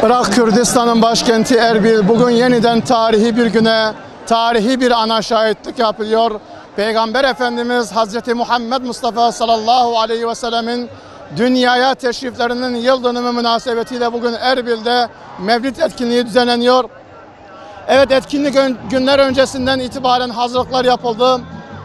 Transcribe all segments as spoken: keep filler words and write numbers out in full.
Irak Kürdistan'ın başkenti Erbil bugün yeniden tarihi bir güne, tarihi bir ana şahitlik yapıyor. Peygamber Efendimiz Hazreti Muhammed Mustafa sallallahu aleyhi ve sellemin dünyaya teşriflerinin yıl dönümü münasebetiyle bugün Erbil'de Mevlid etkinliği düzenleniyor. Evet, etkinlik ön-, günler öncesinden itibaren hazırlıklar yapıldı.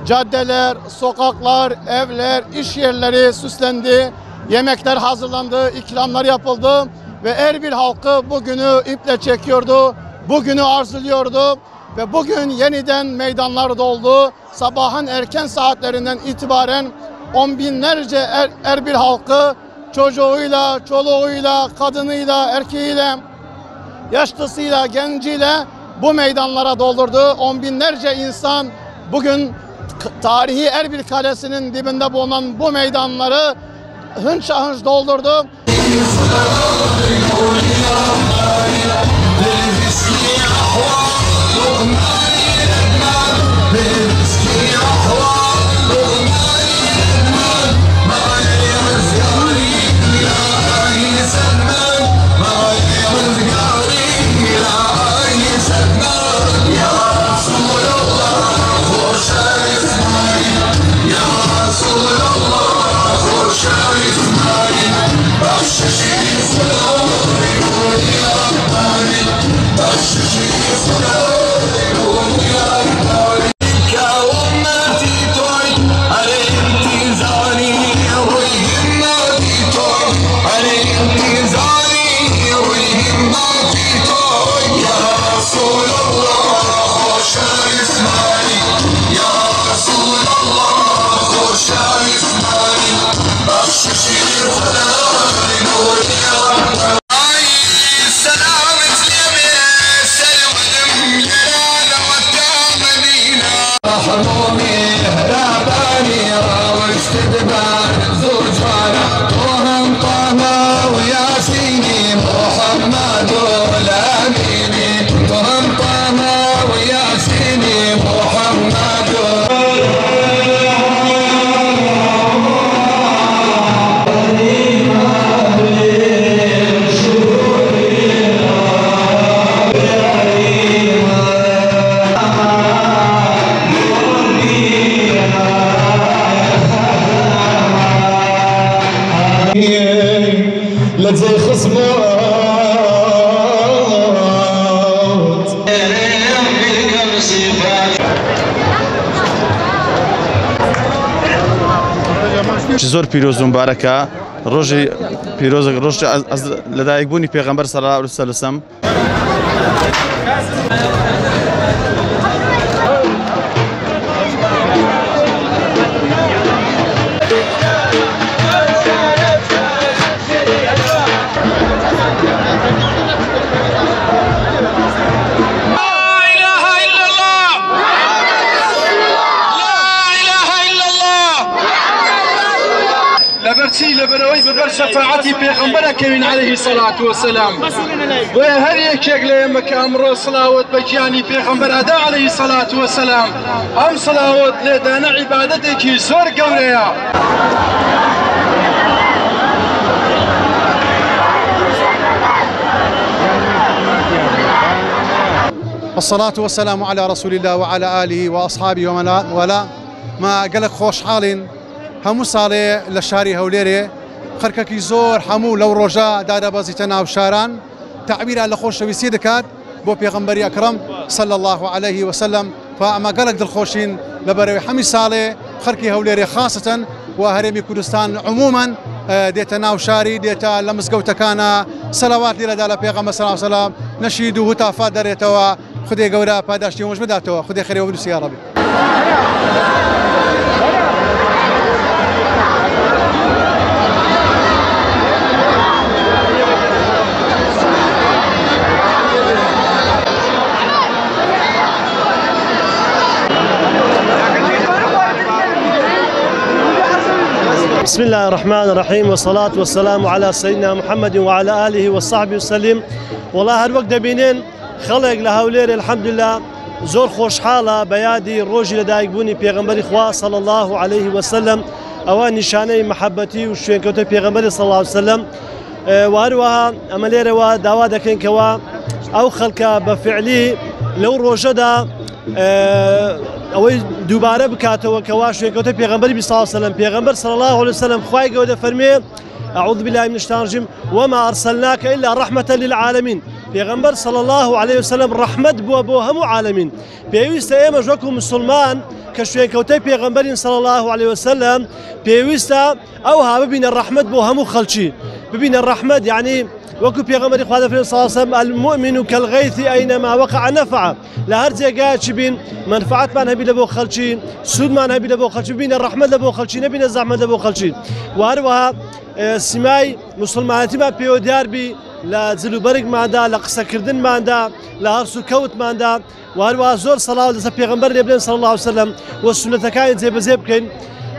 Caddeler, sokaklar, evler, iş yerleri süslendi. Yemekler hazırlandı, ikramlar yapıldı ve Erbil halkı bu günü iple çekiyordu, bu günü arzuluyordu ve bugün yeniden meydanlar doldu. Sabahın erken saatlerinden itibaren on binlerce Er-, Erbil halkı çocuğuyla, çoluğuyla, kadınıyla, erkeğiyle, yaşlısıyla, genciyle bu meydanlara doldurdu. On binlerce insan bugün k-, tarihi Erbil Kalesi'nin dibinde bulunan bu meydanları hınça hınç doldurdu. Ji zor pîroz û mibarek e. Rojê pîroz, rojê ez, ez li dayikbûnî Pêxember sallallahu aleyhi ve sellem. لا إله إلا الله. لا إله إلا الله. لەبەر چی؟ لەبەرەوەی بەبەر شەفاعەتی پێغەمبەرە کەوین عەلەیهی سەڵات وەسەلام. بۆیە هەر یەکێک لە ئێمە کە ئەمڕۆ سڵاوت بە گیانی پێغەمبەر ئەدا عەلەیهی سەڵات وەسەلام، ئەم سڵاوت لێدانە عیبادەتێکی زۆر گەورەیە. الصلاة والسلام على رسول الله وعلى آله وأصحابه ومن والاه. ما gelek xweşhal in. هەموو ساڵێ لە شاری هەولێرێ خەرکەکی زۆر هەموو لەو ڕۆژە دادەبەزیتە ناو شاران، تعبیرە لە خۆشەویستی دەکات بۆ پێغەمبەری ئەکرەم صلی الله علیه وسلم. و ئەمە گەلک دڵخۆشین لە بەرەوەی هەمی ساڵێ خەرکی هەولێرێ خاستەن و هەرێمی کوردستان عمومەن، ئە، دێتە ناو شاری، دێتە لە مزگەوتەکانە، سەلەوات لێرەدا لە پێغەمبەر صلی الله علیه وسلم، نەشید و هتافات دەرێتەوە. خودێ گەورە پاداشتی هۆش بداتەوە، خودێ خێرێ وەبنووسی یا ڕەبی. بسم الله الرحمن الرحيم، والصلاة والسلام على سيدنا محمد وعلى آله وصحبه وسلم. وەڵا هەر وەک دەبینێن، خەڵک لە هەولێر، الحمدلله، زۆر خۆشحاڵە بە یادی ڕۆژی لەدایکبوونی پێغەمبەری خوا صلی الله علیه وسلم. ئەوە نیشانەی محەبەتی و شوێنکەوتە پێغەمبەری صلی الله علیه وسلم. ئێ، و هەروەها ئەمە لێرەوە داوا دەکەین کەوا ئەو خەڵکە بە فعلی لەو ڕۆژەدا، ئێ، ئەوەی دووبارە بکاتەوە کەوا شوێنکەوتە پێغەمبەری بی صلی الله علیه وسلم. پێغەمبەر صلی الله علیه وسلم خوای گەورە دەفەرمێ، أعوذ بالله من الشیطان الرجیم، وما أرسلناك إلا رحمة للعالمین. پێغەمبەر صلی الله علیه وسلم ڕەحمەت بووە بۆ هەموو عالەمین. پێویستە ئێمەش وەکو مسلمان کە شوێنکەوتەی پێغەمبەرین صلی الله علیه وسلم، پێویستە ئەوها ببینە ڕەحمەت بۆ هەموو خەڵکی، ببینە ڕەحمەت، یعنی وەکو پێغەمبەری خوا دەفرێت صلی الله علیه وسلم، المؤمن كالغيث أينما وقع نفع. لە هەر جێگایەکی بین، منفعەتمان هەبی لە بۆ خەڵکی، سوودمان هەبی لە بۆ خەڵکی، ببینە ڕەحمەت لە بۆ خەڵکی، نەبینە زەحمەت لە بۆ خەڵکی. و هەروەها، ئێ، سیمای مسلمانەتیمان پێوە دیار بی لە جل و بەرگماندا، لە قسەکردنماندا، لە هەڵس و کەوتماندا. و هەروەها زۆر سەڵاوات لەسەر پێغەمبەر لێ بڵێن صلی الله علیه وسلم و سونەتەکانی جێبەجێ بکەین.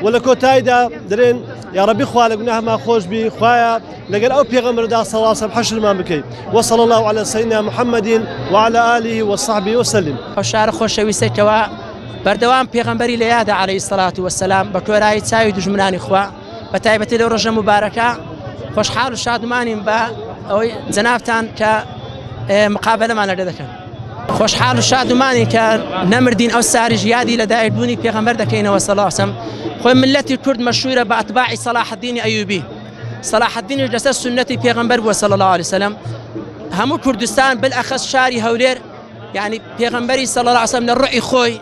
و لە کۆتاییدا دەرێن، یا ڕەبی خوا لە گوناهمان خۆش بی، خوایە لەگەر ئەو پێغەمبەردا صلی الله علیه وسلم حەشرمان بکەی. وصلی الله علی سیدنا محمد وعلی آله وصحبه وسلم. ئەو شارە خۆشەویستەی کەوا بەردەوام پێغەمبەری لە یادە علیه الصلاة والسلام، بە کۆرایی چاوی دوژمنانی خوا، بە تایبەتی لەو ڕۆژە مبارەکە خۆشحاڵ و شادمانین بە ئەوەی جەنابتان کە، ئێ، مقابلەمان لەگەڵ دەکەن. خۆشحاڵ و شادمانین کە نەمردین، ئەو ساریش یادی لەدایکبوونی پێغەمبەر دەکەینەوە صلی الله علیه وسلم. خۆی ملەتی کورد مەشهورە بە ئەتباعی سەلاحەدینی ئەیوبی. سەلاحەدینیش لەسەر سونەتی پێغەمبەر بووە صلی الله علیه وسلم. هەموو کوردستان، بالأخص شاری هەولێر، یعنی پێغەمبەری صلی الله علیه وسلم لە ڕوعی خۆی،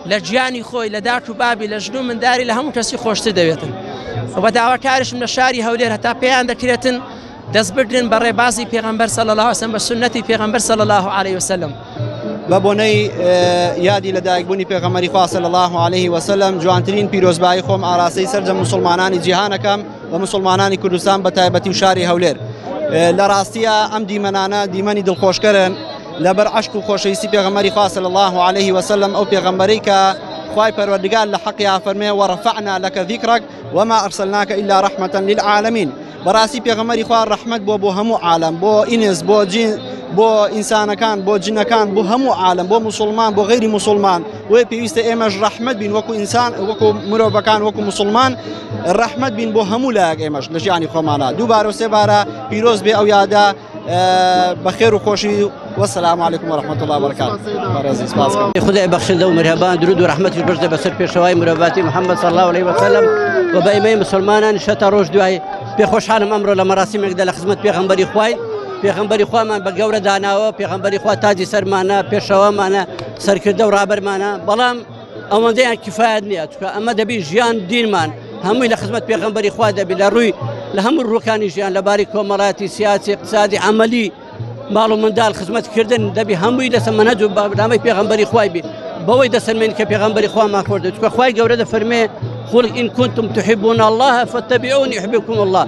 لە گیانی خۆی، لە داک و بابی، لە ژن و منداری، لە هەموو کەسی خۆشتر دەوێتن. و بە داواکارشم لە شاری هەولێر هەتا پێیان دەکرێتن دەست بگرن بە ڕێبازی پێغەمبەر صلی الله علیه وسلم، بە سونەتی پێغەمبەر صلی الله علیه وسلم. بە بۆنەی، ئێ، یادی لە دایکبوونی پێغەمبەری خوا صلی الله علیه وسلم، جوانترین پیرۆزبایی خۆم ئاراستەی سەرجەم موسڵمانانی جیهانەکەم و موسڵمانانی کوردستان بە تایبەتی و شاری هەولێر. ئێ، لە ڕاستیە ئەم دیمەنانە دیمەنی دڵخۆشکەرن لەبەر عەشق و خۆشەویستی پێغەمبەری خوا صلی الله علیه وسلم، ئەو پێغەمبەری کە خوای پەروەردگار لە حەقیا فەرمێ، ورفعنا لك ذكرك وما أرسلناك إلا رحمة للعالمين. بەڕاستی پێغەمبەری خوا ڕەحمەت بووە بۆ هەموو عالەم، بۆ ئینس، بۆ جین، بۆ ئینسانەکان، بۆ جنەکان، بۆ هەموو عالەم، بۆ موسڵمان، بۆ غەیری موسڵمان. وێ پێویستە ئێمەش ڕەحمەت بین وەکو ئینسان، وەکو مرۆڤەکان، وەکو موسڵمان ڕەحمەت بین بۆ هەموو لایەک ئێمەش لە ژیانی خۆمانە. دووبارە و سێبارە پیرۆز بێ ئەو یادە، ئە، بەخێر و خۆشی. والسلام عليكم ورحمة الله وبركاته. بەڕێزی، سپاس کەم. خدای بەخشندە و میهرەبان، درود و ڕەحمەتی بەرزە بەسەر پێشەوای مرۆڤاتی محمد صلی الله علیه وسلم و بە ئێمەی مسلمانان شەتا ڕۆژ دوای. پێ خۆشحالم ئەمڕۆ لە مەراسیمێکدا لە خزمەت پێغەمبەری خوای، پێغەمبەری خوامان بە گەورە داناوە، پێغەمبەری خوا تاجی سەرمانە، پێشەوامانە، سەرکردە و ڕابەرمانە، بەڵام ئەوەندەیان کفایەت نییە، چونکە ئەمە دەبی ژیان دینمان هەمووی لە خزمەت پێغەمبەری خوا دەبی، لە ڕووی، لە هەموو ڕووکانی ژیان، لە باری کۆمەڵایەتی، سیاسی، اقتصادی، عملی، ماڵ و منداڵ، خزمەتکردن، دەبی هەمووی لەسەر مەنهەج و بەرنامەی پێغەمبەری خوای بی. بەوەی دەسەلمێن کە پێغەمبەری خوامان خۆش دەوێت، چونکە خوای گەورە دەفەرمێ، قل إن كنتم تحبون الله فاتبعوني يحببكم الله.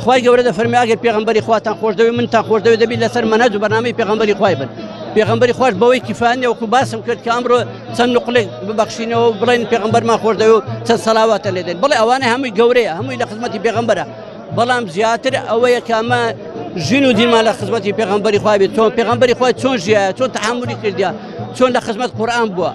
خوای گەورە دەفەرمێ، ئەگەر پێغەمبەری خواتان خۆش دەوێت، منتان خۆش دەوێت، دەبی لەسەر مەنهەج و بەرنامەی پێغەمبەری خوای بن. پێغەمبەری خواش بەوەی کیفایە نییە، وەکو باسم کرد کە ئەمڕۆ چەند نقلێک ببەخشینەوە و بڵێن پێغەمبەرمان خۆش دەوێت و چەند سەڵاواتە لێ دێن. بەڵێ، ئەوانە هەمووی گەورەیە، هەمووی لە خزمەتی پێغەمبەرە. بەڵام زیاتر ئەوەیە کە ئەمە ژین و دینمان لە خزمەتی پێغەمبەری خوا بێت. چۆن پێغەمبەری خوا چۆن ژیایە، چۆن تەحەمولی کردیا، چۆن لە خزمەت قورئان بووە.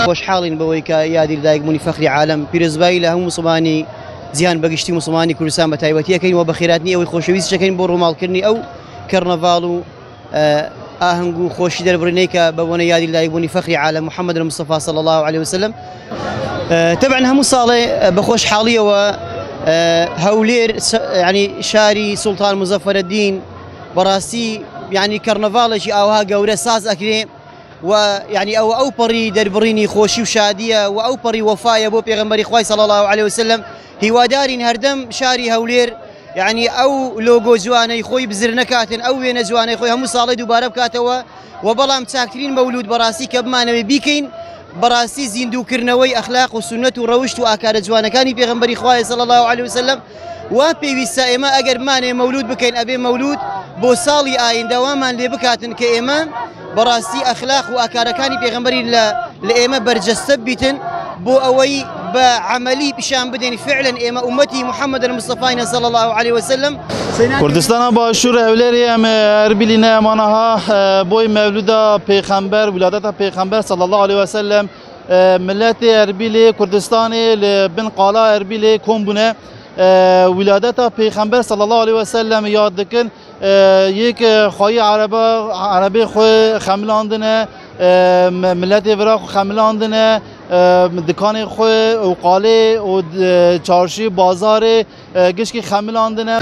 خۆشحاڵین بەوەی کە یادی لەدایکبوونی فەخری عالەم، پیرۆزبایی لە هەموو موسڵمانی جیهان بەگشتی، موسڵمانی کوردستان بە تایبەتی ئەکەین و بە خێراتنی ئەوەی خۆشەویست ئەکەین بۆ ڕووماڵکردنی ئەو کەرنەڤاڵ و ئاهەنگ و خۆشی دەربڕینەی کە بە بۆنە یادی لەدایکبوونی فەخری عالەم محەممەد مستەفا صلی الله عليه وسلم. تەبعەن هەموو ساڵێ بە خۆشحاڵیەوە هەولێر، ینی شاری سوڵتان مزەفەرەدین، بەڕاستی ینی کەرنەڤاڵێکی ئاوها گەورە ساز ئەکرێ و ینی ئەوە ئەو پەڕی دەربڕینی خۆشی و شادیە و ئەو پەڕی وەفایە بۆ پێغەمبەری خوای صلی الله عليه وسلم. هیوادارین هەردەم شاری هەولێر ینی ئەو لۆگۆ جوانەی خۆی بزر نەکاتن، ئەو وێنە جوانەی خۆی هەموو ساڵی دووبارە بکاتەوە و بەڵام چاکترین مەولود بەڕاستی کە بمانەوەی بیکەین بەڕاستی زیندووکردنەوەی ئەخلاق و سنت و ڕەوشت و ئاکارە جوانەکانی پێغمبەری خوایە صلی الله عليه وسلم. وا پێویستە ئێمە ئەگەر بمانەوەی مەولود بکەین ئەبێ مەولود بۆ ساڵی ئایندە وامان لێ بکاتن کە ئێمە بەڕاستی ئەخلاق و ئاکارەکانی پێغمبەری لە لە ئێمە بەرجەستە بیتن بۆ ئەوەی بە عملی پیشان بدەین فعلا ئێمە ئومەتی محمد المصطفاینە صلی الله عليه وسلم. کوردستانا باشوور هەولێرێ، ئەم ئەربیلینە، ئەمانەها بۆی مەولودا پێخەمبەر، ولادەتە پێخەمبەر صلی الله عليه وسلم. Miletê Erbîlê Kurdistanê li bin qala Erbîlê kom bûne. Wiladeta Pêxember sallallahu aleyhi ve sellem yad dikin. Yek xwayî ereba, erebê xwe xemilandine, miletê vira xwe xemilandine, dikanê xwe û qalê û çarşî, bazarê gişkî xemilandine.